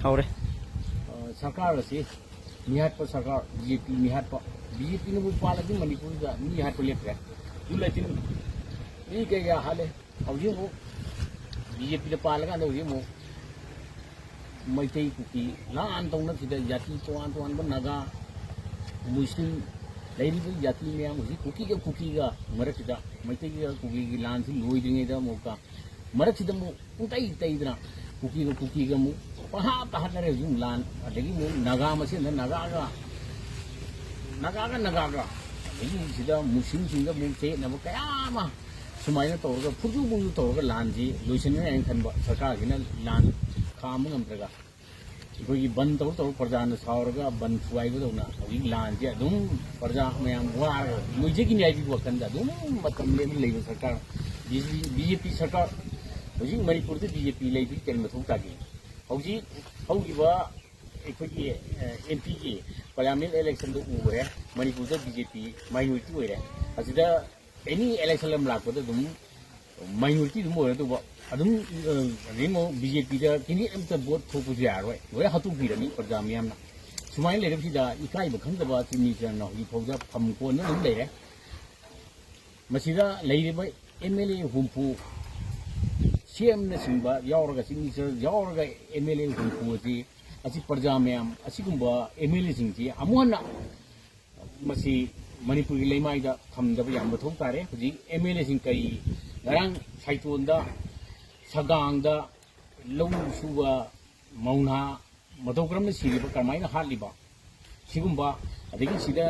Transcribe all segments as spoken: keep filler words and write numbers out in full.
ꯍꯧꯔꯦ꯫ ꯑ, ꯁꯔꯀꯥꯔ ꯑꯁꯤ ꯃꯤꯍꯥꯠꯄ ꯁꯔꯀꯥꯔ, ꯕꯤ ꯖꯦ ꯄꯤ ꯃꯤꯍꯥꯠꯄ, ꯕꯤ ꯖꯦ ꯄꯤꯅꯕꯨ ꯄꯥꯜꯂꯗꯤ ꯃꯅꯤꯄꯨꯔꯗ ꯃꯤ ꯍꯥꯠꯄ ꯂꯦꯞꯈ꯭ꯔꯦ꯫ ꯑꯗꯨ ꯂꯩꯇꯅ ꯃꯤ ꯀꯌꯥ ꯍꯥꯠꯂꯦ꯫ ꯍꯧꯖꯤꯛ ꯑꯃꯨꯛ ꯕꯤ ꯖꯦ ꯄꯤꯗ ꯄꯥꯜꯂꯀꯥꯟꯗ ꯍꯧꯖꯤꯛ ꯑꯃꯨꯛ ꯃꯩꯇꯩ ꯀꯨꯀꯤ ꯂꯥꯟ ꯇꯧꯅꯕꯁꯤꯗ ꯖꯥꯇꯤ ꯇꯣꯉꯥꯟ ꯇꯣꯉꯥꯟꯕ ꯅꯥꯒꯥ, ꯃꯨꯁꯂꯤꯝ ꯂꯩꯔꯤꯕ ꯖꯥꯇꯤ ꯃꯌꯥꯝ ꯍꯧꯖꯤꯛ ꯀꯨꯀꯤꯒ ꯀꯨꯀꯤꯒ ꯃꯔꯛꯁꯤꯗ ꯃꯩꯇꯩꯒ ꯀꯨꯀꯤꯒꯤ ꯂꯥꯟꯁꯤ ꯂꯣꯏꯗ꯭ꯔꯤꯉꯩꯗ ꯑꯃꯨꯛꯀ ꯃꯔꯛꯁꯤꯗ ꯑꯃꯨꯛ ꯄꯨꯡꯇꯩ ꯇꯩꯗꯅ ꯀꯨꯀꯤꯒ ꯀꯨꯀꯤꯒ ꯑꯃꯨꯛ ꯄꯪꯍꯥꯠꯇ ꯍꯥꯠꯅꯔꯦ ꯍꯧꯖꯤꯛ ꯂꯥꯟ꯫ ꯑꯗꯒꯤ ꯑꯃꯨꯛ ꯅꯥꯒꯥ ꯃꯁꯦꯟꯗ ꯅꯥꯒꯥꯒ ꯅꯥꯒꯥꯒ ꯅꯥꯒꯥꯒ ꯑꯗꯒꯤ ꯁꯤꯗ ꯃꯨꯁꯂꯤꯝꯁꯤꯡꯗ ꯑꯃꯨꯛ ꯆꯌꯦꯠꯅꯕ ꯀꯌꯥ ꯑꯃ ꯁꯨꯃꯥꯏꯅ ꯇꯧꯔꯒ ꯐꯨꯔꯨ ꯐꯨꯔꯨ ꯇꯧꯔꯒ ꯂꯥꯟꯁꯤ ꯂꯣꯏꯁꯤꯟꯒꯅꯤ ꯍꯥꯏꯅ ꯈꯟꯕ ꯁꯔꯀꯥꯔꯁꯤꯅ ꯂꯥꯟ ꯈꯥꯝꯕ ꯉꯝꯗ꯭ꯔꯒ ꯑꯩꯈꯣꯏꯒꯤ ꯕꯟ ꯇꯧꯔ ꯇꯧꯔ ꯄ꯭ꯔꯖꯥꯅ ꯁꯥꯎꯔꯒ ꯕꯟ ꯊꯨꯒꯥꯏꯕꯗꯧꯅ ꯍꯧꯖꯤꯛ ꯂꯥꯟꯁꯦ ꯑꯗꯨꯝ ꯄ꯭ꯔꯖꯥ ꯃꯌꯥꯝ ꯋꯥꯔꯒ ꯂꯣꯏꯖꯈꯤꯅꯤ ꯍꯥꯏꯕꯒꯤ ꯋꯥꯈꯜꯗ ꯑꯗꯨꯝ ꯃꯇꯝ ꯂꯦꯟꯅ ꯂꯩꯕ ꯁꯔꯀꯥꯔ, ꯕꯤ ꯖꯦ ꯄꯤ ꯁꯔꯀꯥꯔ, ꯍꯧꯖꯤꯛ ꯃꯅꯤꯄꯨꯔꯗ ꯕꯤ ꯖꯦ ꯄꯤ ꯂꯩꯕꯒꯤ ꯀꯔꯤ ꯃꯊꯧ ꯇꯥꯒꯦ? ꯍꯧꯖꯤꯛ ꯍꯧꯈꯤꯕ ꯑꯩꯈꯣꯏꯒꯤ ꯑꯦꯝ ꯄꯤꯒꯤ ꯄꯥꯔꯂꯤꯌꯥꯃꯦꯟ ꯏꯂꯦꯛꯁꯟꯗ ꯎꯈ꯭ꯔꯦ, ꯃꯅꯤꯄꯨꯔꯗ ꯕꯤ ꯖꯦ ꯄꯤ ꯃꯥꯏꯅꯣꯔꯤꯇꯤ ꯑꯣꯏꯔꯦ꯫ ꯑꯁꯤꯗ ꯑꯦꯅꯤ ꯏꯂꯦꯛꯁꯟ ꯑꯃ ꯂꯥꯛꯄꯗ ꯑꯗꯨꯝ ꯃꯥꯏꯅꯣꯔꯤꯇꯤ ꯑꯗꯨꯝ ꯑꯣꯏꯔꯗꯧꯕ꯫ ꯑꯗꯨꯝ ꯑ, ꯑꯗꯩ ꯑꯃꯨꯛ ꯕꯤ ꯖꯦ ꯄꯤꯗ ꯀꯦꯟꯗꯤꯗꯦꯠ ꯑꯝꯇ ꯚꯣꯠ ꯊꯣꯛꯄꯁꯨ ꯌꯥꯔꯔꯣꯏ, ꯂꯣꯏ ꯍꯥꯠꯇꯣꯛꯄꯤꯔꯅꯤ ꯄ꯭ꯔꯖꯥ ꯃꯤꯌꯥꯝꯅ꯫ ꯁꯨꯃꯥꯏꯅ ꯂꯩꯔꯕꯁꯤꯗ ꯏꯀꯥꯏꯕ ꯈꯪꯗꯕ ꯆꯤꯞ ꯃꯤꯅꯤꯁꯇꯔꯅ ꯍꯧꯖꯤꯛ ꯐꯥꯎꯗ ꯐꯝ ꯀꯣꯟꯅ ꯑꯗꯨꯝ ꯂꯩꯔꯦ꯫ ꯃꯁꯤꯗ ꯂꯩꯔꯤꯕ ꯑꯦꯝ ꯑꯦꯜ ꯑꯦ ꯍꯨꯝꯐꯨ, ꯁꯤ ꯑꯦꯝꯅꯆꯤꯡꯕ ꯌꯥꯎꯔꯒ, ꯆꯤꯞ ꯃꯤꯅꯤꯁꯇꯔ ꯌꯥꯎꯔꯒ ꯑꯦꯝ ꯑꯦꯜ ꯑꯦ ꯍꯨꯝꯐꯨ ꯑꯁꯤ, ꯑꯁꯤ ꯄ꯭ꯔꯖꯥ ꯃꯌꯥꯝ ꯑꯁꯤꯒꯨꯝꯕ ꯑꯦꯝ ꯑꯦꯜ ꯑꯦꯁꯤꯡꯁꯤ ꯑꯃꯨꯛ ꯍꯟꯅ ꯃꯁꯤ ꯃꯅꯤꯄꯨꯔꯒꯤ ꯂꯩꯃꯥꯏꯗ ꯊꯝꯗꯕ ꯌꯥꯝ ꯃꯊꯧ ꯇꯥꯔꯦ꯫ ꯍꯧꯖꯤꯛ ꯑꯦꯝ ꯑꯦꯜ ꯑꯦꯁꯤꯡ ꯀꯔꯤ, ꯉꯔꯥꯡ ꯁꯥꯏꯇꯣꯟꯗ, ꯁꯒꯥꯡꯗ ꯂꯧ ꯁꯨꯕ ꯃꯧꯅꯥ ꯃꯇꯧ ꯀꯔꯝꯅ ꯁꯤꯔꯤꯕ, ꯀꯔꯝꯍꯥꯏꯅ ꯍꯥꯠꯂꯤꯕ, ꯁꯤꯒꯨꯝꯕ, ꯑꯗꯒꯤ ꯁꯤꯗ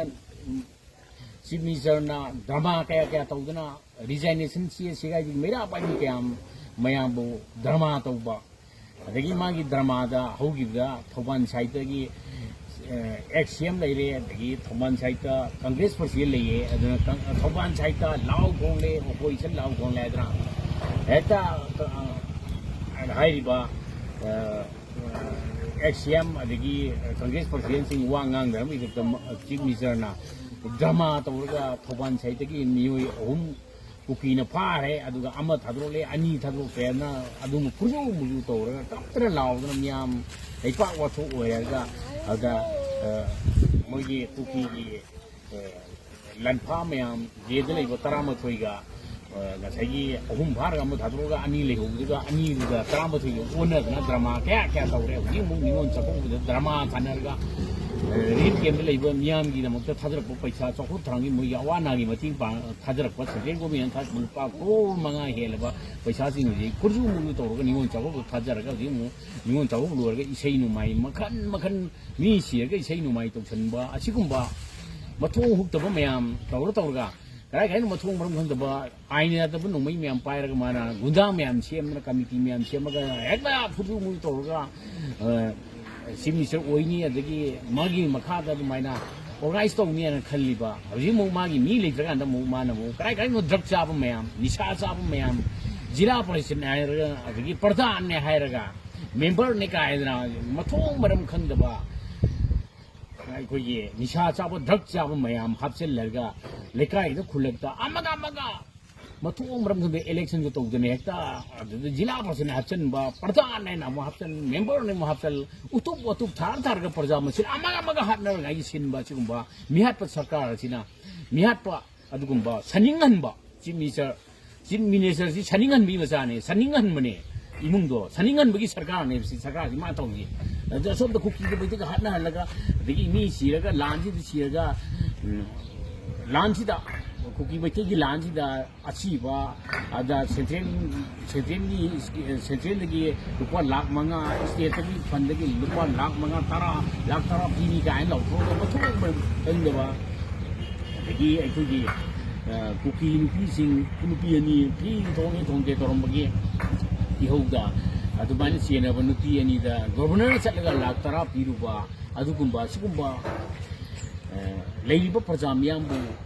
ꯆꯤꯞ ꯃꯤꯅꯤꯁꯇꯔꯅ ꯗ꯭ꯔꯃꯥ ꯀꯌꯥ ꯀꯌꯥ ꯇꯧꯗꯅ ꯔꯤꯖꯥꯏꯅꯦꯁꯟ ꯆꯦ ꯁꯤꯒꯥꯏꯕꯤ ꯃꯩꯔꯥ ꯄꯥꯏꯕꯤ ꯀꯌꯥ ꯃꯌꯥꯝꯕꯨ ꯗ꯭ꯔꯃꯥ ꯇꯧꯕ, ꯑꯗꯒꯤ ꯃꯥꯒꯤ ꯗ꯭ꯔꯃꯥꯗ ꯍꯧꯈꯤꯕꯗ ꯊꯧꯕꯥꯜ ꯁꯥꯏꯠꯇꯒꯤ ꯑꯦꯛꯁ ꯁꯤ ꯑꯦꯝ ꯂꯩꯔꯦ, ꯑꯗꯒꯤ ꯊꯧꯕꯥꯜ ꯁꯥꯏꯠꯇ ꯀꯪꯒ꯭ꯔꯦꯁ ꯄ꯭ꯔꯁꯤꯗꯦꯟ ꯂꯩꯌꯦ꯫ ꯑꯗꯨꯅ ꯀꯪ-, ꯊꯧꯕꯥꯜ ꯁꯥꯏꯠꯇ ꯂꯥꯎ ꯈꯣꯡꯂꯦ, ꯑꯣꯄꯣꯖꯤꯁꯟ ꯂꯥꯎ ꯈꯣꯡꯂꯦ ꯍꯥꯏꯗꯅ ꯍꯦꯛꯇ, ꯑ, ꯍꯥꯏꯔꯤꯕ, ꯑ, ꯑꯦꯛꯁ ꯁꯤ ꯑꯦꯝ ꯑꯗꯒꯤ ꯀꯪꯒ꯭ꯔꯦꯁ ꯄ꯭ꯔꯁꯤꯗꯦꯟꯁꯤꯡ ꯋꯥ ꯉꯥꯡꯗꯅꯕꯒꯤ ꯈꯛꯇ ꯆꯤꯐ ꯃꯤꯅꯤꯁꯇꯔꯅ ꯗ꯭ꯔꯃꯥ ꯇꯧꯔꯒ ꯊꯧꯕꯥꯜ ꯁꯥꯏꯠꯇꯒꯤ ꯃꯤꯑꯣꯏ ꯑꯍꯨꯝ ꯀꯨꯀꯤꯅ ꯐꯥꯔꯦ, ꯑꯗꯨꯒ ꯑꯃ ꯊꯥꯗꯣꯔꯛꯂꯦ, ꯑꯅꯤ ꯊꯥꯗꯣꯔꯛꯇ꯭ꯔꯦꯅ ꯑꯗꯨꯝ ꯈꯨꯔꯨ ꯃꯨꯔꯨ ꯇꯧꯔꯒ ꯀꯞꯇꯅ ꯂꯥꯎꯗꯅ ꯃꯤꯌꯥꯝ ꯂꯩꯄꯥꯛ ꯋꯥꯊꯣꯛ ꯑꯣꯏꯔꯒ, ꯑꯗꯨꯗ, ꯑ, ꯃꯣꯏꯒꯤ ꯀꯨꯀꯤꯒꯤ, ꯑ, ꯂꯟꯐꯥ ꯃꯌꯥꯝ, ꯖꯦꯜꯗ ꯂꯩꯕ ꯇꯔꯥꯃꯥꯊꯣꯏꯒ, ꯑ, ꯉꯁꯥꯏꯒꯤ ꯑꯍꯨꯝ ꯐꯥꯔꯒ ꯑꯃ ꯊꯥꯗꯣꯔꯛꯑꯒ ꯑꯅꯤ ꯂꯩꯍꯧꯕꯗꯨꯒ, ꯑꯅꯤꯗꯨꯒ ꯇꯔꯥꯃꯥꯊꯣꯏꯒ ꯑꯣꯟꯅꯗꯅ ꯗ꯭ꯔꯃꯥ ꯀꯌꯥ ꯀꯌꯥ ꯇꯧꯔꯦ꯫ ꯍꯧꯖꯤꯛ ꯑꯃꯨꯛ ꯅꯤꯉꯣꯜ ꯆꯥꯛꯀꯧꯕꯗ ꯗ꯭ꯔꯃꯥ ꯁꯥꯟꯅꯔꯒ, ꯑ, ꯔꯤꯂꯤꯐ ꯀꯦꯝꯞꯇ ꯂꯩꯕ ꯃꯤꯌꯥꯝꯒꯤꯗꯃꯛꯇ ꯊꯥꯗꯔꯛꯄ ꯄꯩꯁꯥ ꯆꯥꯎꯈꯠ ꯊꯧꯔꯥꯡꯒꯤ ꯃꯣꯏꯒꯤ ꯑꯋꯥ ꯑꯅꯥꯒꯤ ꯃꯇꯦꯡ ꯄꯥꯡ-, ꯊꯥꯗꯔꯛꯄ ꯁꯦꯟꯇ꯭ꯔꯦꯜ ꯒꯣꯔꯃꯦꯟꯅ ꯊꯥꯔꯛꯄ ꯂꯨꯄꯥ ꯀ꯭ꯔꯣꯔ ꯃꯉꯥ ꯍꯦꯜꯂꯕ ꯄꯩꯁꯥꯁꯤꯡ ꯍꯧꯖꯤꯛ ꯈꯨꯔꯖꯨ ꯃꯨꯔꯖꯨ ꯇꯧꯔꯒ ꯅꯤꯉꯣꯜ ꯆꯥꯛꯀꯧꯕꯗ ꯊꯥꯖꯔꯒ, ꯍꯧꯖꯤꯛ ꯑꯃꯨꯛ ꯅꯤꯉꯣꯜ ꯆꯥꯛꯀꯧꯕ ꯂꯣꯏꯔꯒ ꯏꯁꯩ ꯅꯣꯡꯃꯥꯏ ꯃꯈꯟ ꯃꯈꯟ, ꯃꯤ ꯁꯤꯔꯒ ꯏꯁꯩ ꯅꯣꯡꯃꯥꯏ ꯇꯧꯁꯟꯕ, ꯑꯁꯤꯒꯨꯝꯕ ꯃꯊꯣꯡ ꯍꯨꯛꯇꯕ ꯃꯌꯥꯝ ꯇꯧꯔ ꯇꯧꯔꯒ, ꯀꯗꯥꯏ ꯀꯗꯥꯏꯅꯣ ꯃꯊꯣꯡ ꯃꯔꯝ ꯈꯪꯗꯕ ꯑꯥꯏꯟ ꯌꯥꯗꯕ ꯅꯣꯡꯃꯩ ꯃꯌꯥꯝ ꯄꯥꯏꯔꯒ ꯃꯥꯅ ꯒꯨꯟꯗꯥ ꯃꯌꯥꯝ ꯁꯦꯝꯗꯅ, ꯀꯃꯤꯇꯤ ꯃꯌꯥꯝ ꯁꯦꯝꯃꯒ ꯍꯦꯛꯇ ꯐꯨꯗ꯭ꯔꯨ ꯃꯨꯔꯨ ꯇꯧꯔꯒ, ꯑ, ꯆꯤꯐ ꯃꯤꯅꯤꯁꯇꯔ ꯑꯣꯏꯅꯤ, ꯑꯗꯒꯤ ꯃꯥꯒꯤ ꯃꯈꯥꯗ ꯑꯗꯨꯃꯥꯏꯅ ꯑꯣꯔꯒꯅꯥꯏꯖ ꯇꯧꯅꯤ ꯍꯥꯏꯅ ꯈꯜꯂꯤꯕ, ꯍꯧꯖꯤꯛ ꯑꯃꯨꯛ ꯃꯥꯒꯤ ꯃꯤ ꯂꯩꯇ꯭ꯔꯀꯥꯟꯗ ꯑꯃꯨꯛ ꯃꯥꯅ ꯑꯃꯨꯛ ꯀꯗꯥꯏ ꯀꯗꯥꯏꯅꯣ ꯗ꯭ꯔꯒ ꯆꯥꯕ ꯃꯌꯥꯝ, ꯅꯤꯁꯥ ꯆꯥꯕ ꯃꯌꯥꯝ, ꯖꯤꯂꯥ ꯄꯔꯤꯁꯠꯅꯦ ꯍꯥꯏꯔꯒ, ꯑꯗꯒꯤ ꯄ꯭ꯔꯙꯥꯟꯅꯦ ꯍꯥꯏꯔꯒ, ꯃꯦꯝꯕꯔꯅꯦ ꯀꯥꯏꯗꯅ ꯃꯊꯣꯡ ꯃꯔꯝ ꯈꯪꯗꯕ ꯑꯩꯈꯣꯏꯒꯤ ꯅꯤꯁꯥ ꯆꯥꯕ, ꯗ꯭ꯔꯒ ꯆꯥꯕ ꯃꯌꯥꯝ ꯍꯥꯞꯆꯤꯜꯂꯒ ꯂꯩꯀꯥꯏꯗ, ꯈꯨꯜꯂꯛꯇ ꯑꯃꯒ ꯑꯃꯒ ꯃꯊꯣꯡ ꯃꯔꯝ ꯈꯪꯗꯦ, ꯏꯂꯦꯛꯁꯟꯁꯨ ꯇꯧꯗꯅ ꯍꯦꯛꯇ ꯑꯗꯨꯗ ꯖꯤꯂꯥ ꯄꯔꯤꯁꯠꯅ ꯍꯥꯞꯆꯤꯟꯕ, ꯄ꯭ꯔꯙꯥꯟ ꯍꯥꯏꯅ ꯑꯃꯨꯛ ꯍꯥꯞꯆꯤꯟ, ꯃꯦꯝꯕꯔꯅ ꯑꯃꯨꯛ ꯍꯥꯞꯆꯤꯟ, ꯎꯇꯨꯞ ꯋꯥꯇꯨꯞ ꯊꯥꯔ ꯊꯥꯔꯒ ꯄ꯭ꯔꯖꯥ ꯃꯁꯦꯜ ꯑꯃꯒ ꯑꯃꯒ ꯍꯥꯠꯅꯔꯒ ꯑꯩꯒꯤ ꯁꯤꯟꯕ ꯑꯁꯤꯒꯨꯝꯕ ꯃꯤꯍꯥꯠꯄ ꯁꯔꯀꯥꯔ ꯑꯁꯤꯅ, ꯃꯤꯍꯥꯠꯄ ꯑꯗꯨꯒꯨꯝꯕ ꯁꯥꯅꯤꯡꯍꯟꯕ ꯆꯤꯐ ꯃꯤꯅꯤꯁꯇꯔ, ꯆꯤꯐ ꯃꯤꯅꯤꯁꯇꯔꯁꯤ ꯁꯥꯅꯤꯡꯍꯟꯕꯒꯤ ꯃꯆꯥꯅꯦ, ꯁꯥꯅꯤꯡꯍꯟꯕꯅꯦ ꯏꯃꯨꯡꯗꯣ, ꯁꯥꯅꯤꯡꯍꯟꯕꯒꯤ ꯁꯔꯀꯥꯔꯅꯦ ꯁꯤ ꯁꯔꯀꯥꯔꯁꯤ ꯃꯥ ꯇꯧꯔꯤꯁꯦ꯫ ꯑꯗꯨ ꯑꯁꯣꯝꯗ ꯀꯨꯀꯤꯗ ꯃꯩꯇꯩꯗ ꯍꯥꯠꯅꯍꯜꯂꯒ, ꯑꯗꯒꯤ ꯃꯤ ꯁꯤꯔꯒ, ꯂꯥꯟꯁꯤꯗ ꯁꯤꯔꯒ, ꯎꯝ, ꯂꯥꯟꯁꯤꯗ, ꯀꯨꯀꯤ ꯃꯩꯇꯩꯒꯤ ꯂꯥꯟꯁꯤꯗ ꯑꯁꯤꯕ, ꯑꯗ ꯁꯦꯟꯇ꯭ꯔꯦꯜ, ꯁꯦꯟꯇ꯭ꯔꯦꯜꯒꯤ, ꯁꯦꯟꯇ꯭ꯔꯦꯜꯗꯒꯤ ꯂꯨꯄꯥ ꯂꯥꯈ ꯃꯉꯥ, ꯁ꯭ꯇꯦꯠꯇꯒꯤ ꯐꯟꯗꯒꯤ ꯂꯨꯄꯥ ꯂꯥꯈ ꯃꯉꯥ, ꯇꯔꯥ, ꯂꯥꯈ ꯇꯔꯥ ꯄꯤꯔꯤ ꯀꯥꯏꯅ ꯂꯥꯎꯊꯣꯛꯑꯒ ꯃꯊꯣꯡ ꯃꯔꯝ ꯈꯪꯗꯕ, ꯑꯗꯒꯤ ꯑꯩꯈꯣꯏꯒꯤ, ꯑ, ꯀꯨꯀꯤ ꯅꯨꯄꯤꯁꯤꯡ, ꯅꯨꯄꯤ ꯑꯅꯤ ꯐ꯭ꯔꯤ ꯊꯣꯡꯉꯦ ꯊꯣꯡꯗꯦ ꯇꯧꯔꯝꯕꯒꯤ ꯏꯍꯧꯗ ꯑꯗꯨꯃꯥꯏꯅ ꯆꯦꯟꯅꯕ ꯅꯨꯄꯤ ꯑꯅꯤꯗ ꯒꯣꯕꯔꯅꯔ ꯆꯠꯂꯒ ꯂꯥꯈ ꯇꯔꯥ ꯄꯤꯔꯨꯕ, ꯑꯗꯨꯒꯨꯝꯕ, ꯁꯤꯒꯨꯝꯕ, ꯑ, ꯂꯩꯔꯤꯕ ꯄ꯭ꯔꯖꯥ ꯃꯤꯌꯥꯝꯕꯨ,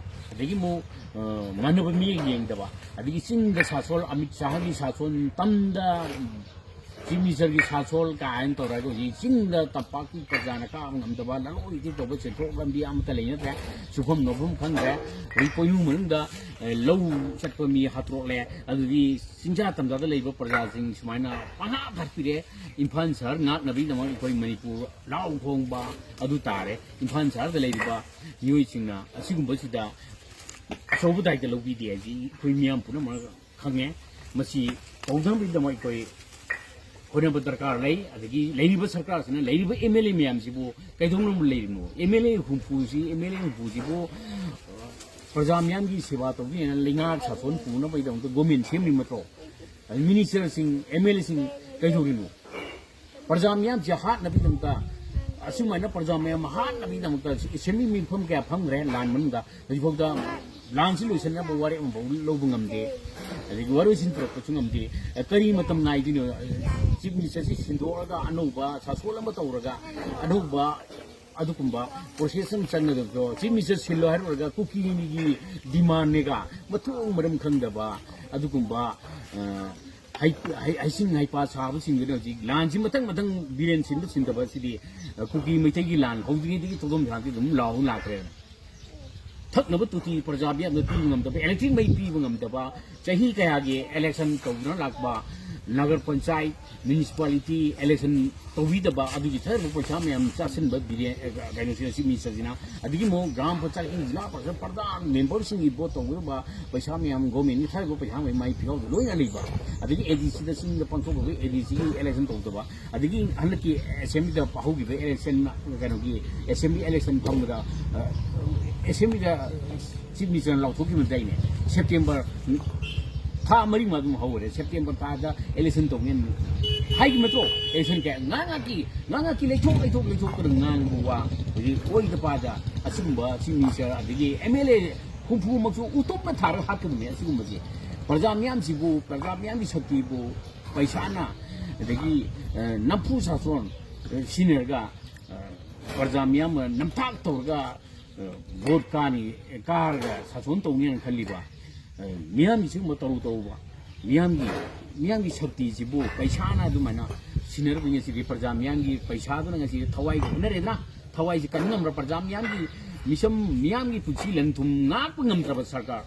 ꯑꯗꯒꯤ ꯑꯃꯨꯛ, ꯑ, ꯃꯥꯟꯅꯕ ꯃꯤꯠꯌꯦꯡ ꯌꯦꯡꯗꯕ, ꯑꯗꯒꯤ ꯆꯤꯡꯗ ꯁꯥꯁꯣꯟ, ꯑꯃꯤꯠ ꯁꯥꯍꯒꯤ ꯁꯥꯁꯣꯟ, ꯇꯝꯗ ꯆꯤꯐ ꯃꯤꯅꯤꯁꯇꯔꯒꯤ ꯁꯥꯁꯣꯜ ꯀꯥꯏꯅ ꯇꯧꯔꯒ ꯍꯧꯖꯤꯛ ꯆꯤꯡꯗ ꯇꯝꯄꯥꯛꯀꯤ ꯄ꯭ꯔꯖꯥꯅ ꯀꯥꯕ ꯉꯝꯗꯕ, ꯂꯂꯣꯟ ꯏꯇꯤꯛ ꯇꯧꯕ, ꯁꯦꯟꯊꯣꯛ ꯂꯝꯕꯤ ꯑꯃꯠꯇ ꯂꯩꯅꯗ꯭ꯔꯦ, ꯁꯨꯐꯝ ꯅꯣꯝꯐꯝ ꯈꯪꯗ꯭ꯔꯦ꯫ ꯍꯧꯖꯤꯛ ꯄꯣꯏꯅꯨ ꯃꯅꯨꯡꯗ ꯑꯦ, ꯂꯧ ꯆꯠꯄ ꯃꯤ ꯍꯥꯠꯇꯣꯛꯂꯦ꯫ ꯑꯗꯨꯗꯤ ꯆꯤꯡꯖꯥ ꯇꯝꯖꯥꯗ ꯂꯩꯕ ꯄ꯭ꯔꯖꯥꯁꯤꯡ ꯁꯨꯃꯥꯏꯅ ꯄꯪꯍꯥꯠ ꯍꯥꯠꯄꯤꯔꯦ꯫ ꯏꯝꯐꯥꯜ ꯁꯍꯔ ꯉꯥꯛꯅꯕꯒꯤꯗꯃꯛ ꯑꯩꯈꯣꯏ ꯃꯅꯤꯄꯨꯔ ꯂꯥꯎ ꯈꯣꯡꯕ ꯑꯗꯨ ꯇꯥꯔꯦ꯫ ꯏꯝꯐꯥꯜ ꯁꯍꯔꯗ ꯂꯩꯔꯤꯕ ꯃꯤꯑꯣꯏꯁꯤꯡꯅ ꯑꯁꯤꯒꯨꯝꯕꯁꯤꯗ ꯑꯆꯧꯕ ꯗꯥꯏꯇ ꯂꯧꯕꯤꯗꯦ ꯍꯥꯏꯁꯤ ꯑꯩꯈꯣꯏ ꯃꯤꯌꯥꯝ ꯄꯨꯝꯅꯃꯛ ꯈꯪꯉꯦ꯫ ꯃꯁꯤ ꯇꯧꯗꯅꯕꯒꯤꯗꯃꯛ ꯑꯩꯈꯣꯏ ꯍꯣꯠꯅꯕ ꯗꯔꯀꯥꯔ ꯂꯩ꯫ ꯑꯗꯒꯤ ꯂꯩꯔꯤꯕ ꯁꯔꯀꯥꯔꯁꯤꯅ, ꯂꯩꯔꯤꯕ ꯑꯦꯝ ꯑꯦꯜ ꯑꯦ ꯃꯌꯥꯝꯁꯤꯕꯨ ꯀꯩꯗꯧꯅꯕ ꯂꯩꯔꯤꯅꯣ? ꯑꯦꯝ ꯑꯦꯜ ꯑꯦ ꯍꯨꯝꯐꯨꯁꯤ, ꯑꯦꯝ ꯑꯦꯜ ꯑꯦ ꯍꯨꯝꯐꯨꯁꯤꯕꯨ, ꯑ, ꯄ꯭ꯔꯖꯥ ꯃꯤꯌꯥꯝꯒꯤ ꯁꯦꯕꯥ ꯇꯧꯕꯤꯅ ꯂꯩꯉꯥꯛ ꯁꯥꯁꯣꯟ ꯄꯨꯅꯕꯒꯤꯗꯃꯛꯇ ꯒꯣꯔꯃꯦꯟ ꯁꯦꯝꯂꯤ ꯅꯠꯇ꯭ꯔꯣ? ꯑꯗ ꯃꯤꯅꯤꯁꯇꯔꯁꯤꯡ, ꯑꯦꯝ ꯑꯦꯜ ꯑꯦꯁꯤꯡ ꯀꯩꯗꯧꯔꯤꯅꯣ? ꯄ꯭ꯔꯖꯥ ꯃꯤꯌꯥꯝꯁꯦ ꯍꯥꯠꯅꯕꯒꯤꯗꯃꯛꯇ, ꯑꯁꯨꯃꯥꯏꯅ ꯄ꯭ꯔꯖꯥ ꯃꯌꯥꯝ ꯍꯥꯠꯅꯕꯒꯤꯗꯃꯛꯇ ꯑꯦꯁꯦꯝꯕ꯭ꯂꯤ ꯃꯤꯐꯝ ꯀꯌꯥ ꯐꯝꯈ꯭ꯔꯦ ꯂꯥꯟ ꯃꯅꯨꯡꯗ, ꯍꯧꯖꯤꯛꯐꯥꯎꯗ ꯂꯥꯟꯁꯤ ꯂꯣꯏꯁꯤꯟꯅꯕ ꯋꯥꯔꯦꯞ ꯑꯃꯐꯥꯎ ꯂꯧꯕ ꯉꯝꯗꯦ꯫ ꯑꯗꯒꯤ ꯋꯥꯔꯣꯏꯁꯤꯟ ꯄꯨꯔꯛꯄꯁꯨ ꯉꯝꯗꯦ꯫ ꯑ, ꯀꯔꯤ ꯃꯇꯝ ꯉꯥꯏꯗꯣꯏꯅꯣ? ꯑ, ꯆꯤꯐ ꯃꯤꯅꯤꯁꯇꯔꯁꯤ ꯁꯤꯟꯗꯣꯛꯑꯒ ꯑꯅꯧꯕ ꯁꯥꯁꯣꯜ ꯑꯃ ꯇꯧꯔꯒ ꯑꯅꯧꯕ ꯑꯗꯨꯒꯨꯝꯕ ꯄ꯭ꯔꯣꯁꯦꯁ ꯑꯃ ꯆꯪꯒꯗꯕꯗꯣ, ꯆꯤꯐ ꯃꯤꯅꯤꯁꯇꯔ ꯁꯤꯜꯂꯣ ꯍꯥꯏꯔꯨꯔꯒ ꯀꯨꯀꯤꯒꯤ ꯗꯤꯃꯥꯟꯅꯦꯒ ꯃꯊꯣꯡ ꯃꯔꯝ ꯈꯪꯗꯕ ꯑꯗꯨꯒꯨꯝꯕ, ꯑ, ꯍꯩ-, ꯍꯩ-, ꯍꯩꯁꯤꯡ ꯍꯩꯄꯥ ꯁꯥꯕꯁꯤꯡꯗꯨꯅ ꯍꯧꯖꯤꯛ ꯂꯥꯟꯁꯤ ꯃꯊꯪ ꯃꯊꯪ ꯕꯤꯔꯦꯟ ꯁꯤꯟꯕ ꯁꯤꯟꯗꯕ ꯑꯁꯤꯗꯤ, ꯑ, ꯀꯨꯀꯤ ꯃꯩꯇꯩꯒꯤ ꯂꯥꯟ ꯍꯧꯗ꯭ꯔꯤꯉꯩꯗꯒꯤ ꯊꯧꯗꯣꯝ ꯊꯥꯛꯇꯤ ꯑꯗꯨꯝ ꯂꯥꯎ ꯂꯥꯛꯈ꯭ꯔꯦ꯫ ꯊꯛꯅꯕ ꯇꯣꯇꯤ ꯄ꯭ꯔꯖꯥ ꯃꯤꯌꯥꯝꯗ ꯄꯤꯕ ꯉꯝꯗꯕ, ꯏꯂꯦꯛꯇ꯭ꯔꯤꯛ ꯃꯩ ꯄꯤꯕ ꯉꯝꯗꯕ, ꯆꯍꯤ ꯀꯌꯥꯒꯤ ꯏꯂꯦꯛꯁꯟ ꯇꯧꯗꯨꯅ ꯂꯥꯛꯄ, ꯅꯒꯔ ꯄꯟꯆꯥꯌꯠ, ꯃ꯭ꯌꯨꯅꯤꯁꯤꯄꯥꯂꯤꯇꯤ ꯏꯂꯦꯛꯁꯟ ꯇꯧꯕꯤꯗꯕ, ꯑꯗꯨꯒꯤ ꯊꯛꯅꯕ ꯄꯩꯁꯥ ꯃꯌꯥꯝ ꯆꯥꯁꯤꯟꯕ ꯕꯤꯔꯦ-, ꯑ, ꯀꯩꯅꯣꯁꯤꯅ, ꯆꯤꯐ ꯃꯤꯅꯤꯁꯇꯔꯁꯤꯅ꯫ ꯑꯗꯒꯤ ꯑꯃꯨꯛ ꯒ꯭ꯔꯥꯝ ꯄꯟꯆꯥꯌꯠꯀꯤ ꯖꯤꯂꯥ ꯄꯔꯤꯁꯗ ꯄ꯭ꯔꯙꯥꯟ ꯃꯦꯝꯕꯔꯁꯤꯡꯒꯤ ꯚꯣꯠ ꯇꯧꯒꯗꯕ ꯄꯩꯁꯥ ꯃꯌꯥꯝ, ꯒꯣꯔꯃꯦꯟꯒꯤ ꯊꯥꯔꯤꯕ ꯄꯩꯁꯥ ꯃꯌꯥꯝ ꯃꯥꯏ ꯐꯤꯌꯥꯎꯗ ꯂꯣꯏꯅ ꯂꯩꯕ, ꯑꯗꯒꯤ ꯑꯦ ꯗꯤ ꯁꯤꯗ ꯆꯤꯡꯗ ꯄꯥꯡꯊꯣꯛꯂꯒ ꯑꯦ ꯗꯤ ꯁꯤꯒꯤ ꯏꯂꯦꯛꯁꯟ ꯇꯧꯗꯕ, ꯑꯗꯒꯤ ꯍꯟꯗꯛꯀꯤ ꯑꯦꯁꯦꯝꯕ꯭ꯂꯤꯗ ꯍꯧꯈꯤꯕ ꯏꯂꯦꯛꯁꯟ, ꯀꯩꯅꯣꯒꯤ ꯑꯦꯁꯦꯝꯕ꯭ꯂꯤ ꯏꯂꯦꯛꯁꯟ ꯐꯝꯕꯗ, ꯑ, ꯑꯦꯁꯦꯝꯕ꯭ꯂꯤꯗ ꯆꯤꯐ ꯃꯤꯅꯤꯁꯇꯔꯅ ꯂꯥꯎꯊꯣꯛꯈꯤꯕꯗꯥꯏꯅꯦ, ꯁꯦꯞꯇꯦꯝꯕꯔ ꯊꯥ ꯃꯔꯤ ꯃꯉꯥ ꯑꯗꯨꯝ ꯍꯧꯈꯔꯦ, ꯁꯦꯞꯇꯦꯝꯕꯔ ꯊꯥꯗ ꯏꯂꯦꯛꯁꯟ ꯇꯧꯅꯦꯅ ꯍꯥꯏꯈꯤꯕ ꯅꯠꯇ꯭ꯔꯣ? ꯏꯂꯦꯛꯁꯟ ꯀꯌꯥ ꯉꯥꯏꯍꯥꯛ ꯉꯥꯏꯍꯥꯛꯀꯤ, ꯉꯥꯏꯍꯥꯛ ꯉꯥꯏꯍꯥꯛꯀꯤ ꯂꯩꯊꯣꯛ ꯂꯩꯊꯣꯛ ꯂꯩꯊꯣꯛꯇꯅ ꯉꯥꯡꯕ ꯋꯥ, ꯍꯧꯖꯤꯛ ꯑꯣꯏꯗ ꯄꯥꯗ ꯑꯁꯤꯒꯨꯝꯕ ꯆꯤꯐ ꯃꯤꯅꯤꯁꯇꯔ ꯑꯗꯒꯤ ꯑꯦꯝ ꯑꯦꯜ ꯑꯦ ꯍꯨꯝꯐꯨꯃꯛꯁꯨ ꯎꯇꯨꯞꯅ ꯊꯥꯔꯒ ꯍꯥꯠꯀꯗꯕꯅꯤ꯫ ꯑꯁꯤꯒꯨꯝꯕꯁꯦ ꯄ꯭ꯔꯖꯥ ꯃꯤꯌꯥꯝꯁꯤꯕꯨ, ꯄ꯭ꯔꯖꯥ ꯃꯤꯌꯥꯝꯒꯤ ꯁꯛꯇꯤꯕꯨ ꯄꯩꯁꯥꯅ, ꯑꯗꯒꯤ, ꯑ, ꯅꯝꯐꯨ ꯁꯥꯁꯣꯟ, ꯑ, ꯁꯤꯖꯤꯟꯅꯔꯒ, ꯑ, ꯄ꯭ꯔꯖꯥ ꯃꯤꯌꯥꯝ ꯅꯝꯊꯥꯛ ꯇꯧꯔꯒ, ꯑ, ꯚꯣꯠ ꯀꯥꯅꯤ, ꯀꯥꯔꯒ ꯁꯥꯁꯣꯟ ꯇꯧꯅꯤꯅ ꯈꯜꯂꯤꯕ, ꯑ, ꯃꯤꯌꯥꯝꯒꯤ ꯁꯤꯒꯨꯝꯕ ꯇꯧꯔꯨ ꯇꯧꯔꯨꯕ, ꯃꯤꯌꯥꯝꯒꯤ ꯃꯤꯌꯥꯝꯒꯤ ꯁꯛꯇꯤꯁꯤꯕꯨ ꯄꯩꯁꯥꯅ ꯑꯗꯨꯃꯥꯏꯅ ꯁꯤꯟꯅꯔꯕ ꯉꯁꯤꯗꯤ ꯄ꯭ꯔꯖꯥ ꯃꯤꯌꯥꯝꯒꯤ ꯄꯩꯁꯥꯗꯨꯅ ꯉꯁꯤꯗꯤ ꯊꯋꯥꯏꯒ ꯍꯨꯟꯅꯔꯦꯗꯅ, ꯊꯋꯥꯏꯁꯤ ꯀꯟꯕ ꯉꯝꯕ꯭ꯔꯥ? ꯄ꯭ꯔꯖꯥ ꯃꯤꯌꯥꯝꯒꯤ ꯃꯤꯁꯝ, ꯃꯤꯌꯥꯝꯒꯤ ꯄꯨꯟꯁꯤ ꯂꯟ ꯊꯨꯝ ꯉꯥꯛꯄ ꯉꯝꯗ꯭ꯔꯕ ꯁꯔꯀꯥꯔ,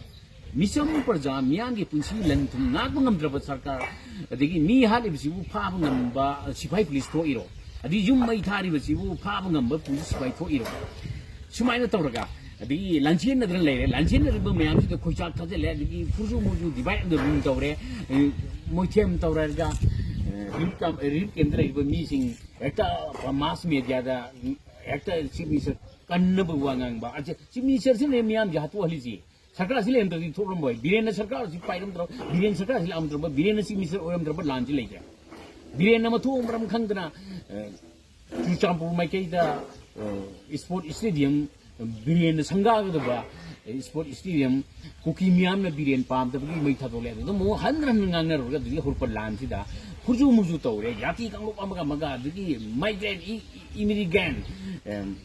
ꯃꯤꯁꯝ ꯄ꯭ꯔꯖꯥ ꯃꯤꯌꯥꯝꯒꯤ ꯄꯨꯟꯁꯤ ꯂꯟ ꯊꯨꯝ ꯉꯥꯛꯄ ꯉꯝꯗ꯭ꯔꯕ ꯁꯔꯀꯥꯔ, ꯑꯗꯒꯤ ꯃꯤ ꯍꯥꯠꯂꯤꯕꯁꯤꯕꯨ ꯐꯥꯕ ꯉꯝꯕ ꯁꯤꯐꯥꯏ ꯄꯨꯂꯤꯁ ꯊꯣꯛꯏꯔꯣ? ꯑꯗꯒꯤ ꯌꯨꯝ ꯃꯩ ꯊꯥꯔꯤꯕꯁꯤꯕꯨ ꯐꯥꯕ ꯉꯝꯕ ꯄꯨꯂꯤꯁ ꯁꯤꯐꯥꯏ ꯊꯣꯛꯏꯔꯣ? ꯁꯨꯃꯥꯏꯅ ꯇꯧꯔꯒ ꯑꯗꯒꯤ ꯂꯥꯟꯖꯦꯟꯅꯗꯅ ꯂꯩꯔꯦ꯫ ꯂꯥꯟꯖꯦꯟꯅꯔꯤꯕ ꯃꯌꯥꯝꯁꯤꯗ ꯈꯣꯏꯆꯥꯛ ꯊꯥꯖꯤꯜꯂꯦ, ꯑꯗꯒꯤ ꯐꯨꯔꯨꯖꯨ ꯃꯨꯔꯨꯖꯨ divide and rule ꯇꯧꯔꯦ꯫ ꯑꯦ, ꯃꯣꯏꯊꯦꯝ ꯇꯧꯔꯒ, ꯑꯦ, relief camp, relief camp ꯇ ꯂꯩꯔꯤꯕ ꯃꯤꯁꯤꯡ ꯍꯦꯛꯇ mass media ꯗ ꯍꯦꯛꯇ chief minister ꯀꯟꯅꯕ ꯋꯥ ꯉꯥꯡꯕ꯫ ꯑꯁꯦ chief minister ꯁꯤꯅ ꯃꯤꯌꯥꯝꯁꯦ ꯍꯥꯠꯇꯣꯛꯍꯜꯂꯤꯁꯤ꯫ ꯁꯔꯀꯥꯔꯁꯤ ꯂꯩꯔꯝꯗ꯭ꯔꯗꯤ ꯊꯣꯛꯂꯝꯃꯣꯏ꯫ ꯕꯤꯔꯦꯟꯅ ꯁꯔꯀꯥꯔꯁꯤ ꯄꯥꯏꯔꯝꯗ꯭ꯔꯕ, ꯕꯤꯔꯦꯟ ꯁꯔꯀꯥꯔꯁꯤ ꯂꯥꯛꯑꯝꯗ꯭ꯔꯕ, ꯕꯤꯔꯦꯟꯅ chief minister ꯑꯣꯏꯔꯝꯗ꯭ꯔꯕ ꯂꯥꯟꯁꯤ ꯂꯩꯇ꯭ꯔꯦ꯫ ꯕꯤꯔꯦꯟꯅ ꯃꯊꯣꯡ ꯃꯔꯝ ꯈꯪꯗꯅ, ꯑ, ꯆꯨꯔꯆꯥꯟꯄꯨꯔ ꯃꯥꯏꯀꯩꯗ, ꯑ, sport stadium, ꯕꯤꯔꯦꯟꯅ ꯁꯪꯒꯥꯒꯗꯕ, ꯑ, sport stadium, ꯀꯨꯀꯤ ꯃꯤꯌꯥꯝꯅ ꯕꯤꯔꯦꯟ ꯄꯥꯝꯗꯕꯒꯤ ꯃꯩ ꯊꯥꯗꯣꯛꯂꯦ꯫ ꯑꯗꯨꯗ ꯑꯃꯨꯛ ꯍꯟꯅ ꯍꯟꯅ ꯉꯥꯡꯅꯔꯨꯔꯒ ꯑꯗꯨꯗꯒꯤ ꯍꯧꯔꯛꯄ ꯂꯥꯟꯁꯤꯗ ꯍꯨꯔꯖꯨ ꯃꯨꯔꯖꯨ ꯇꯧꯔꯦ꯫ ꯖꯥꯇꯤ ꯀꯥꯡꯂꯨꯞ ꯑꯃꯒ ꯑꯃꯒ ꯑꯗꯒꯤ migrant, E-, E-, immigrant, M,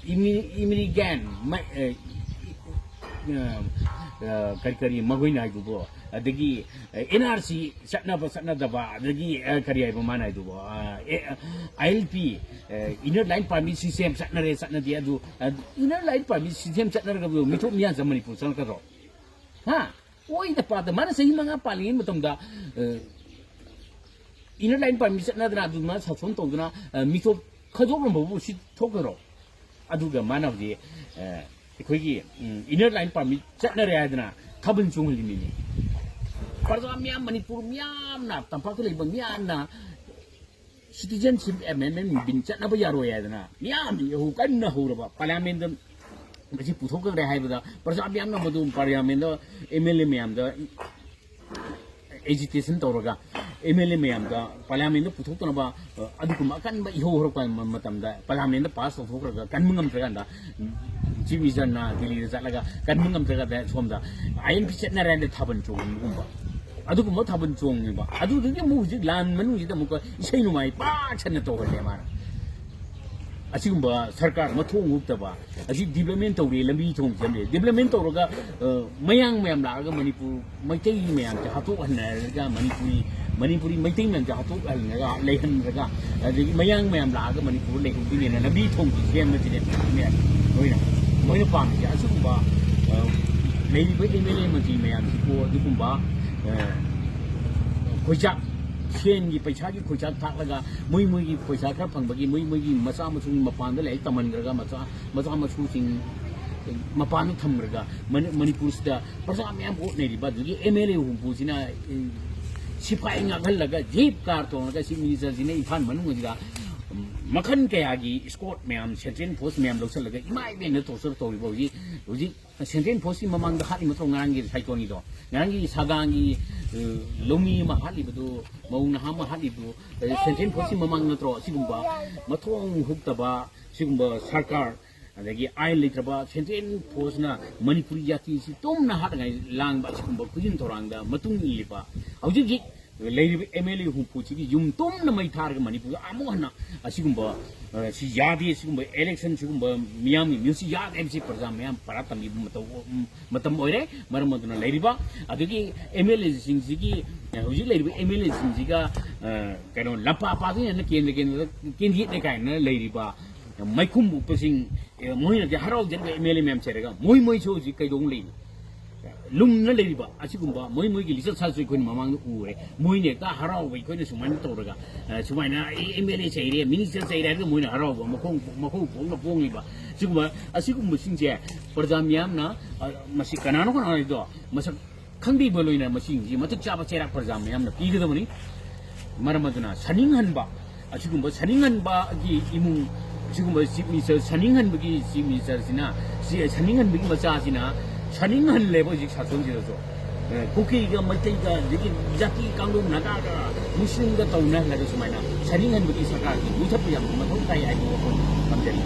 ꯏꯃꯤ-, immigrant, ꯃ-, ꯑꯦ, ꯑ, ꯑ, ꯀꯔꯤ ꯀꯔꯤ ꯃꯈꯣꯏꯅ ꯍꯥꯏꯗꯨꯕꯨ, ꯑꯗꯒꯤ, ꯑ, N R C ꯆꯠꯅꯕ ꯆꯠꯅꯗꯕ, ꯑꯗꯒꯤ, ꯑ, ꯀꯔꯤ ꯍꯥꯏꯕ ꯃꯥꯅ ꯍꯥꯏꯗꯨꯕꯨ, ꯑ, ꯑꯦ, I L P, ꯑ, inner line permit system ꯆꯠꯅꯔꯦ ꯆꯠꯅꯗꯦ, ꯑꯗꯨ, ꯑ, inner line permit system ꯆꯠꯅꯔꯒ ꯃꯤꯊꯣꯛ ꯃꯤꯌꯥꯟꯁꯦ Manipur ꯆꯪꯉꯛꯀꯗ꯭ꯔꯣ? ꯍꯥ? ꯑꯣꯏꯗ ꯄꯥꯗ ꯃꯥꯅ ꯆꯍꯤ ꯃꯉꯥ ꯄꯥꯜꯂꯤꯉꯩ ꯃꯇꯝꯗ, ꯑ, inner line permit ꯆꯠꯅꯗꯅ ꯑꯗꯨꯃꯥꯏꯅ ꯁꯥꯁꯣꯟ ꯇꯧꯗꯅ, ꯑ, ꯃꯤꯊꯣꯛ ꯈꯥꯏꯗꯣꯛꯂꯝꯕꯕꯨ ꯁꯤ ꯊꯣꯛꯀꯗ꯭ꯔꯣ? ꯑꯗꯨꯒ ꯃꯥꯅ ꯍꯧꯖꯤꯛ, ꯑ, ꯑꯩꯈꯣꯏꯒꯤ, ꯎꯝ, inner line permit ꯆꯠꯅꯔꯦ ꯍꯥꯏꯗꯅ ꯊꯥꯕꯜ ꯆꯣꯡꯍꯜꯂꯤꯃꯤꯅꯦ꯫ ꯄ꯭ꯔꯖꯥ ꯃꯤꯌꯥꯝ, ꯃꯅꯤꯄꯨꯔ ꯃꯤꯌꯥꯝꯅ, ꯇꯝꯄꯥꯛꯇ ꯂꯩꯕ ꯃꯤꯌꯥꯝꯅ citizenship amendment bill ꯆꯠꯅꯕ ꯌꯥꯔꯣꯏ ꯍꯥꯏꯗꯅ ꯃꯤꯌꯥꯝ ꯏꯍꯧ ꯀꯟꯅ ꯍꯧꯔꯕ꯫ Parliament ꯇ ꯃꯁꯤ ꯄꯨꯊꯣꯛꯀꯗ꯭ꯔꯦ ꯍꯥꯏꯕꯗ ꯄ꯭ꯔꯖꯥ ꯃꯤꯌꯥꯝꯅ ꯃꯗꯨ Parliament ꯇ M L A ꯃꯌꯥꯝꯗ agitation ꯇꯧꯔꯒ M L A ꯃꯌꯥꯝꯗ Parliament ꯇ ꯄꯨꯊꯣꯛꯇꯅꯕ, ꯑ, ꯑꯗꯨꯒꯨꯝꯕ ꯑꯀꯟꯕ ꯏꯍꯧ ꯍꯧꯔꯛꯄ ꯃ-, ꯃꯇꯝꯗ Parliament ꯇ pass ꯇꯧꯊꯣꯛꯈ꯭ꯔꯒ ꯀꯟꯕ ꯉꯝꯗ꯭ꯔꯀꯥꯟꯗ, ꯎꯝ, Chief Minister ꯅ ꯗꯤꯜꯂꯤꯗ ꯆꯠꯂꯒ ꯀꯟꯕ ꯉꯝꯗ꯭ꯔꯀꯥꯟꯗ ꯁꯣꯝꯗ I N P ꯆꯠꯅꯔꯦ ꯍꯥꯏꯅ ꯊꯥꯕꯜ ꯆꯣꯡꯕꯒꯨꯝꯕ, ꯑꯗꯨꯒꯨꯝꯕ ꯊꯥꯕꯜ ꯆꯣꯡꯉꯦꯕ꯫ ꯑꯗꯨꯗꯨꯒꯤ ꯑꯃꯨꯛ ꯍꯧꯖꯤꯛ ꯂꯥꯟ ꯃꯅꯨꯡꯁꯤꯗ ꯑꯃꯨꯛꯀ ꯏꯁꯩ ꯅꯣꯡꯃꯥꯏ ꯄꯥꯛ ꯁꯟꯅ ꯇꯧꯍꯜꯂꯦ ꯃꯥꯅ꯫ ꯑꯁꯤꯒꯨꯝꯕ ꯁꯔꯀꯥꯔ ꯃꯊꯣꯡ ꯍꯨꯛꯇꯕ, ꯑꯁꯤ ꯗꯤꯕ꯭ꯂꯞꯃꯦꯟ ꯇꯧꯔꯦ, ꯂꯝꯕꯤ ꯊꯣꯡ ꯁꯦꯝꯂꯦ, ꯗꯤꯕ꯭ꯂꯞꯃꯦꯟ ꯇꯧꯔꯒ, ꯑ, ꯃꯌꯥꯡ ꯃꯌꯥꯝ ꯂꯥꯛꯑꯒ ꯃꯅꯤꯄꯨꯔ ꯃꯩꯇꯩ ꯃꯌꯥꯝꯁꯦ ꯍꯥꯠꯇꯣꯛꯍꯟꯅꯔꯒ, ꯃꯅꯤꯄꯨꯔꯤ, ꯃꯅꯤꯄꯨꯔꯤ ꯃꯩꯇꯩ ꯃꯌꯥꯝꯁꯦ ꯍꯥꯠꯇꯣꯛꯍꯜꯂꯒ, ꯂꯩꯍꯟꯗ꯭ꯔꯒ, ꯑꯗꯒꯤ ꯃꯌꯥꯡ ꯃꯌꯥꯝ ꯂꯥꯛꯑꯒ ꯃꯅꯤꯄꯨꯔ ꯂꯩꯍꯧꯗꯣꯏꯅꯦꯅ ꯂꯝꯕꯤ ꯊꯣꯡꯁꯤ ꯁꯦꯝꯕꯁꯤꯅꯦ ꯃꯣꯏꯅ, ꯃꯣꯏꯅ ꯄꯥꯝꯃꯤꯁꯦ꯫ ꯑꯁꯤꯒꯨꯝꯕ, ꯑ, ꯂꯩꯔꯤꯕ ꯑꯦꯝ ꯑꯦꯜ ꯑꯦ ꯃꯟꯇ꯭ꯔꯤ ꯃꯌꯥꯝꯁꯤꯕꯨ ꯑꯗꯨꯒꯨꯝꯕ, ꯑ, ꯈꯣꯏꯆꯥꯛ, ꯁꯦꯟꯒꯤ ꯄꯩꯁꯥꯒꯤ ꯈꯣꯏꯆꯥꯛ ꯊꯥꯛꯂꯒ ꯃꯣꯏ ꯃꯣꯏꯒꯤ ꯄꯩꯁꯥ ꯈꯔ ꯐꯪꯕꯒꯤ ꯃꯣꯏ ꯃꯣꯏꯒꯤ ꯃꯆꯥ ꯃꯁꯨ ꯃꯄꯥꯟꯗ ꯂꯥꯏꯔꯤꯛ ꯇꯝꯍꯟꯈ꯭ꯔꯒ ꯃꯆꯥ, ꯃꯆꯥ ꯃꯁꯨꯁꯤꯡ ꯃꯄꯥꯟꯗ ꯊꯝꯈ꯭ꯔꯒ ꯃꯅꯤ-, ꯃꯅꯤꯄꯨꯔꯁꯤꯗ ꯄ꯭ꯔꯖꯥ ꯃꯌꯥꯝ ꯑꯣꯠꯅꯔꯤꯕ ꯑꯗꯨꯒꯤ ꯑꯦꯝ ꯑꯦꯜ ꯑꯦ ꯍꯨꯝꯐꯨꯁꯤꯅ, ꯑꯦ, ꯁꯤꯐꯥꯏ ꯉꯥꯛꯍꯜꯂꯒ ꯖꯤꯞ ꯀꯥꯔ ꯇꯣꯡꯉꯒ ꯆꯤꯐ ꯃꯤꯅꯤꯁꯇꯔꯁꯤꯅ ꯏꯝꯐꯥꯜ ꯃꯅꯨꯡ ꯑꯁꯤꯗ, ꯎꯝ, ꯃꯈꯜ ꯀꯌꯥꯒꯤ ꯏꯁꯀꯣꯔꯠ ꯃꯌꯥꯝ, ꯁꯦꯟꯇ꯭ꯔꯦꯜ ꯐꯣꯔꯁ ꯃꯌꯥꯝ ꯂꯧꯁꯤꯜꯂꯒ ꯏꯃꯥ ꯏꯕꯦꯟꯅ ꯇꯣꯔꯆꯔ ꯇꯧꯔꯤꯕ ꯍꯧꯖꯤꯛ, ꯍꯧꯖꯤꯛ ꯁꯦꯟꯇ꯭ꯔꯦꯜ ꯐꯣꯔꯁꯀꯤ ꯃꯃꯥꯡꯗ ꯍꯥꯠꯂꯤ ꯅꯠꯇ꯭ꯔꯣ ꯉꯔꯥꯡꯒꯤ ꯁꯥꯏꯀꯣꯟꯒꯤꯗꯣ? ꯉꯔꯥꯡꯒꯤ ꯁꯥꯒꯥꯡꯒꯤ, ꯑ, ꯂꯧꯃꯤ ꯑꯃ ꯍꯥꯠꯂꯤꯕꯗꯨ, ꯃꯧ ꯅꯍꯥ ꯑꯃ ꯍꯥꯠꯂꯤꯕꯗꯨ, ꯑ, ꯁꯦꯟꯇ꯭ꯔꯦꯜ ꯐꯣꯔꯁꯀꯤ ꯃꯃꯥꯡ ꯅꯠꯇ꯭ꯔꯣ? ꯑꯁꯤꯒꯨꯝꯕ ꯃꯊꯣꯡ ꯍꯨꯛꯇꯕ, ꯁꯤꯒꯨꯝꯕ ꯁꯔꯀꯥꯔ, ꯑꯗꯒꯤ ꯑꯥꯏꯟ ꯂꯩꯇ꯭ꯔꯕ ꯁꯦꯟꯇ꯭ꯔꯦꯜ ꯐꯣꯔꯁꯅ ꯃꯅꯤꯄꯨꯔꯤ ꯖꯥꯇꯤꯁꯤ ꯇꯨꯝꯅ ꯍꯥꯠꯅꯉꯥꯏ ꯂꯥꯡꯕ ꯑꯁꯤꯒꯨꯝꯕ ꯈꯨꯖꯤꯟ ꯊꯧꯔꯥꯡꯗ ꯃꯇꯨꯡ ꯏꯜꯂꯤꯕ ꯍꯧꯖꯤꯛ ꯍꯧꯖꯤꯛ ꯂꯩꯔꯤꯕ ꯑꯦꯝ ꯑꯦꯜ ꯑꯦ ꯍꯨꯝꯐꯨꯁꯤꯒꯤ ꯌꯨꯝ ꯇꯨꯝꯅ ꯃꯩ ꯊꯥꯔꯒ ꯃꯅꯤꯄꯨꯔꯗ ꯑꯃꯨꯛ ꯍꯟꯅ ꯑꯁꯤꯒꯨꯝꯕ, ꯑ, ꯁꯤ ꯌꯥꯗꯦ, ꯁꯤꯒꯨꯝꯕ ꯏꯂꯦꯛꯁꯟ, ꯁꯤꯒꯨꯝꯕ ꯃꯤꯌꯥꯝꯒꯤ ꯃꯤꯍꯨꯠꯁꯤ ꯌꯥꯗꯦ ꯍꯥꯏꯕꯁꯤ ꯄ꯭ꯔꯖꯥ ꯃꯌꯥꯝ ꯄꯔꯥ ꯇꯝꯕꯤꯕ ꯃꯇꯧ, ꯎꯝ, ꯃꯇꯝ ꯑꯣꯏꯔꯦ꯫ ꯃꯔꯝ ꯑꯗꯨꯅ ꯂꯩꯔꯤꯕ ꯑꯗꯨꯒꯤ ꯑꯦꯝ ꯑꯦꯜ ꯑꯦꯁꯤꯡꯁꯤꯒꯤ, ꯑ, ꯍꯧꯖꯤꯛ ꯂꯩꯔꯤꯕ ꯑꯦꯝ ꯑꯦꯜ ꯑꯦꯁꯤꯡꯁꯤꯒ, ꯑ, ꯀꯩꯅꯣ, ꯂꯝꯄꯥꯛ ꯄꯥꯛꯇ ꯀꯦꯟꯗ꯭ꯔ ꯀꯦꯟꯗ꯭ꯔꯗ ꯀꯦꯟꯗꯤꯗꯦꯠꯅꯦ ꯀꯥꯏꯅ ꯂꯩꯔꯤꯕ ꯃꯩꯈꯨꯝ ꯎꯞꯄꯁꯤꯡ, ꯑꯦ, ꯃꯣꯏꯅꯗꯤ ꯍꯔꯥꯎꯖꯔꯒ ꯑꯦꯝ ꯑꯦꯜ ꯑꯦ ꯃꯌꯥꯝ ꯆꯩꯔꯒ ꯃꯣꯏ ꯃꯣꯏꯁꯨ ꯍꯧꯖꯤꯛ ꯀꯩꯗꯧ ꯂꯩꯅꯤ? ꯂꯨꯝꯅ ꯂꯩꯔꯤꯕ ꯑꯁꯤꯒꯨꯝꯕ ꯃꯣꯏ ꯃꯣꯏꯒꯤ ꯂꯤꯆꯠ ꯁꯥꯖꯠꯁꯨ ꯑꯩꯈꯣꯏꯅ ꯃꯃꯥꯡꯗ ꯎꯔꯦ꯫ ꯃꯣꯏꯅ ꯍꯦꯛꯇ ꯍꯔꯥꯎꯕ, ꯑꯩꯈꯣꯏꯅ ꯁꯨꯃꯥꯏꯅ ꯇꯧꯔꯒ, ꯑ, ꯁꯨꯃꯥꯏꯅ ꯑꯦꯝ ꯑꯦꯜ ꯑꯦ ꯆꯩꯔꯦ, ꯃꯤꯅꯤꯁꯇꯔ ꯆꯩꯔꯦ ꯍꯥꯏꯔꯒ ꯃꯣꯏꯅ ꯍꯔꯥꯎꯕ, ꯃꯈꯣꯡ, ꯃꯈꯣꯡ ꯐꯣꯡꯅ ꯐꯣꯡꯉꯤꯕ꯫ ꯁꯤꯒꯨꯝꯕ, ꯑꯁꯤꯒꯨꯝꯕꯁꯤꯡꯁꯦ ꯄ꯭ꯔꯖꯥ ꯃꯤꯌꯥꯝꯅ, ꯑ, ꯃꯁꯤ ꯀꯅꯥꯅꯣ ꯀꯅꯥꯅꯣ ꯍꯥꯏꯗꯣ ꯃꯁꯛ ꯈꯪꯕꯤꯕ ꯂꯣꯏꯅ ꯃꯁꯤꯁꯤꯡꯁꯤ ꯃꯇꯤꯛ ꯆꯥꯕ ꯆꯩꯔꯥꯛ ꯄ꯭ꯔꯖꯥ ꯃꯌꯥꯝꯅ ꯄꯤꯒꯗꯕꯅꯤ꯫ ꯃꯔꯝ ꯑꯗꯨꯅ ꯁꯥꯅꯤꯡꯍꯟꯕ, ꯑꯁꯤꯒꯨꯝꯕ ꯁꯥꯅꯤꯡꯍꯟꯕꯒꯤ ꯏꯃꯨꯡ, ꯁꯤꯒꯨꯝꯕ ꯆꯤꯐ ꯃꯤꯅꯤꯁꯇꯔ ꯁꯥꯅꯤꯡꯍꯟꯕꯒꯤ ꯆꯤꯐ ꯃꯤꯅꯤꯁꯇꯔꯁꯤꯅ, ꯁꯤ ꯁꯥꯅꯤꯡꯍꯟꯕꯒꯤ ꯃꯆꯥꯁꯤꯅ ꯁꯥꯅꯤꯡꯍꯜꯂꯦꯕ ꯍꯧꯖꯤꯛ ꯁꯥꯁꯣꯟꯁꯤꯗꯁꯨ꯫ ꯑꯦ, ꯀꯨꯀꯤꯒ ꯃꯩꯇꯩꯒ ꯑꯗꯒꯤ ꯖꯥꯇꯤ ꯀꯥꯡꯂꯨꯞ ꯅꯥꯒꯥꯒ ꯃꯨꯁꯂꯤꯝꯒ ꯇꯧꯅꯍꯜꯂꯒ ꯁꯨꯃꯥꯏꯅ ꯁꯥꯅꯤꯡꯍꯟꯕꯒꯤ ꯁꯔꯀꯥꯔꯒꯤ ꯃꯨꯊꯠꯄ ꯌꯥꯝ ꯃꯊꯧ ꯇꯥꯏ ꯍꯥꯏꯕ ꯋꯥꯐꯝ ꯊꯝꯖꯔꯤ꯫